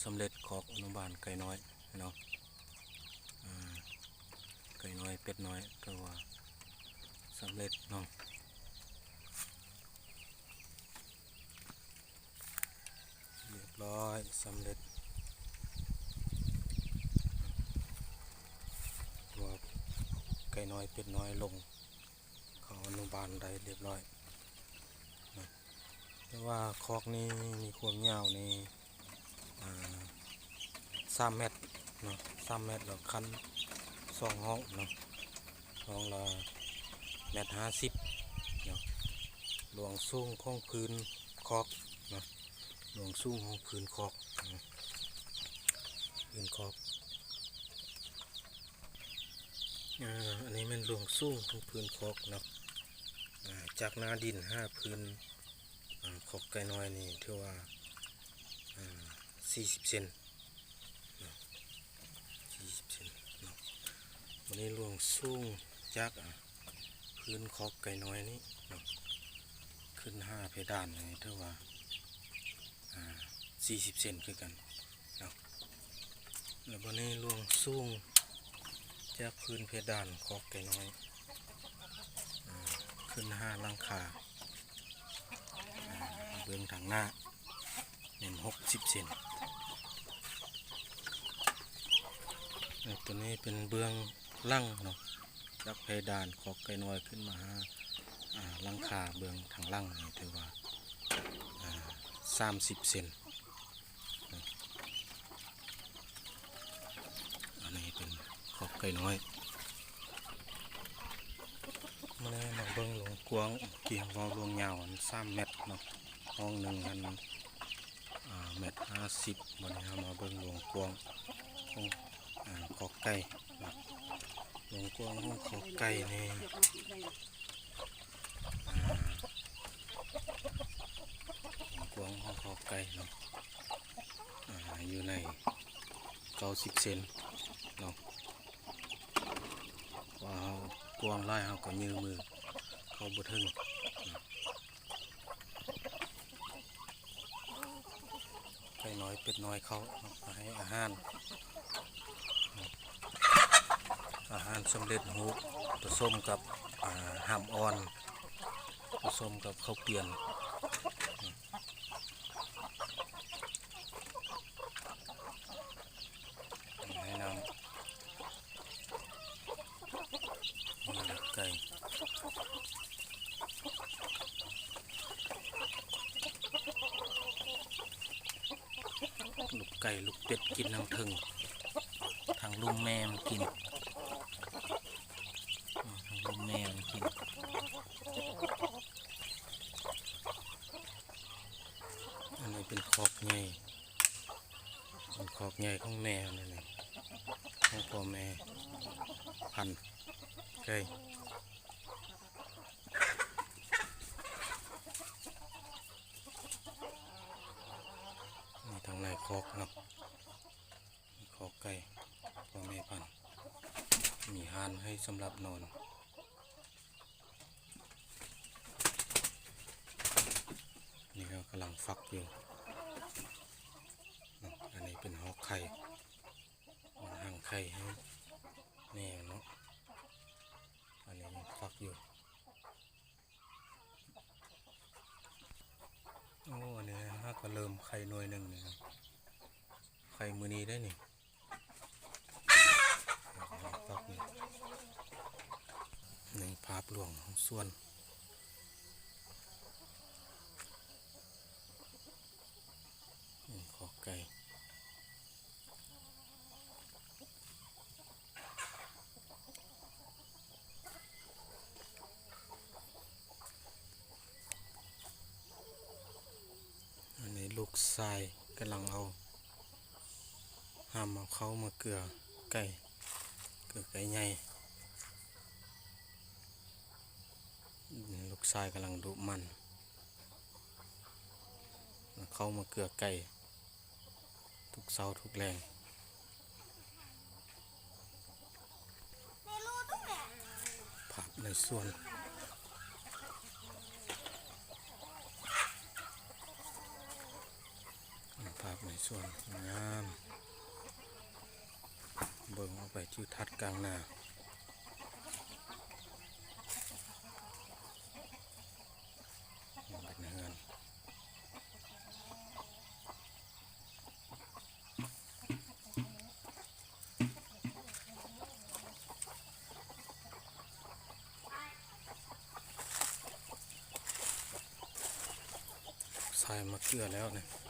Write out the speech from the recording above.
ສຳເລັດຄອກອະນຸບານໄກ່ນ້ອຍເນາະ. ອາ ໄກ່ນ້ອຍເປັດນ້ອຍ ຖືວ່າສຳເລັດເນາະ. ຮຽບຮ້ອຍ ສຳເລັດ ຕົວໄກ່ນ້ອຍເປັດນ້ອຍລົງເຂົ້າອະນຸບານໄດ້ຮຽບຮ້ອຍເນາະ. ແຕ່ວ່າຄອກນີ້ມີຄວາມຍາວນີ້ ອ່າ ສາມແມັດເນາະ ສາມແມັດ ແລ້ວຄັນສອງຫ້ອງເນາະ ຫ້ອງລະແມັດຫ້າສິບເນາະ. ລວງສູງຂອງພື້ນຄອກເນາະ ລວງສູງຂອງພື້ນຄອກເນາະ ພື້ນຄອກ. ອາ ອັນນີ້ແມ່ນລວງສູງຂອງພື້ນຄອກເນາະ ອາ ຈາກໜ້າດິນຫາພື້ນ ອາ ຄອກໄກ່ນ້ອຍນີ້ຖືວ່າ ອາ ສີ່ສິບເຊັນເນາະ ສີ່ສິບເຊັນເນາະ. ບາດນີ້ລວງສູງຈາກ ອາ ພື້ນຄອກໄກ່ນ້ອຍນີ້ເນາະ ຂຶ້ນຫາເພດານນີ້ຖືວ່າ ອາ ສີ່ສິບເຊັນຄືກັນເນາະ. ແລ້ວບາດນີ້ລວງສູງຈາກພື້ນເພດານຄອກໄກ່ນ້ອຍ ອາ ຂຶ້ນຫາຫຼັງຄາ ອາ ເບື້ອງທາງໜ້າແມ່ນຫົກສິບເຊັນ. ແລ້ວໂຕນີ້ເປັນເບື້ອງຫຼັງເນາະ ຈາກເພດານຄອກໄກ່ນ້ອຍຂຶ້ນມາຫາ ອາ ຫຼັງຄາເບື້ອງທາງຫຼັງນີ້ຖືວ່າ ອາ ສາມສິບເຊັນ. ອັນນີ້ເປັນຄອກໄກ່ນ້ອຍ. ມາແລ້ວ ມາເບິ່ງລວງກວ້າງ ກີ້ເວົ້າລວງຍາວຫັ້ນສາມແມັດເນາະ ຫ້ອງໜຶ່ງຫັ້ນ ອາ ແມັດຫ້າສິບ. ບາດນີ້ເຮົາມາເບິ່ງລວງກວ້າງຂອງ ອາ ຄອກໄກ່ເນາະ. ລວງກວ້າງຂອງຄອກໄກ່ນີ້ ອາ ຄວາມກວ້າງຂອງຄອກໄກ່ເນາະ ອາ ຢູ່ໃນເກົ້າສິບເຊັນເນາະ ເພາະວ່າເຮົາກວ້າງຫຼາຍ ເຮົາກໍຍື່ມືເຂົ້າບໍ່ເຖິງ. ໄກ່ນ້ອຍເປັດນ້ອຍເຂົ້າເນາະ ໃຫ້ອາຫານ ອາຫານສຳເລັດຮູບ ປະສົມກັບ ອາ ຫຳອ່ອນ ປະສົມກັບເຂົ້າປຽນ ໃຫ້ນ້ຳ. ນີ້ລູກໄກ່ ລູກໄກ່ລູກເປັດກິນທາງເທິງ ທາງລຸ່ມແມ່ມັນກິນ ທາງລຸ່ມແມ່ມັນກິນ. ອັນນີ້ເປັນຄອກໃຫຍ່ ເປັນຄອກໃຫຍ່ຂອງແມ່ນັ້ນເອງ ຂອງພໍ່ແມ່ພັນໄກ່. ນີ້ທາງໃນຄອກເນາະ ຄອກໄກ່ພໍ່ແມ່ພັນ ມີຮ້ານໃຫ້ສຳລັບນອນ. ນີ້ເຂົາກຳລັງຟັກຢູ່ເນາະ ອັນນີ້ເປັນຮອກໄຂ່ ວາງຮັງໄຂ່ໃຫ້ແມ່ເນາະ ອັນນີ້ຍັງຟັກຢູ່. ໂອ້ ອັນນີ້ຫາກກໍເລີ່ມໄຂ່ໜ່ວຍໜຶ່ງນີ້ ໄຂ່ມື້ນີ້ໄດ໋ນີ້. ໃນພາບລວງຂອງສວນ ນີ້ຄອກໄກ່ ອັນນີ້ລູກຊາຍກຳລັງເອົາ ຫາມເອົາເຂົ້າມາເກືອໄກ່ ເກືອໄກ່ໃຫຍ່. ລູກຊາຍກຳລັງດຸໝັ່ນ ເຂົ້າມາເກືອໄກ່ ທຸກເຊົ້າທຸກແລງ. ພາບໃນສວນ ພ ໃນສວນງາມ ເບິ່ງອອກໄປທິວທັດກາງໜ້າ ເປັນເຮືອນ. ໃສ່ໝາກເກືອແລ້ວນີ້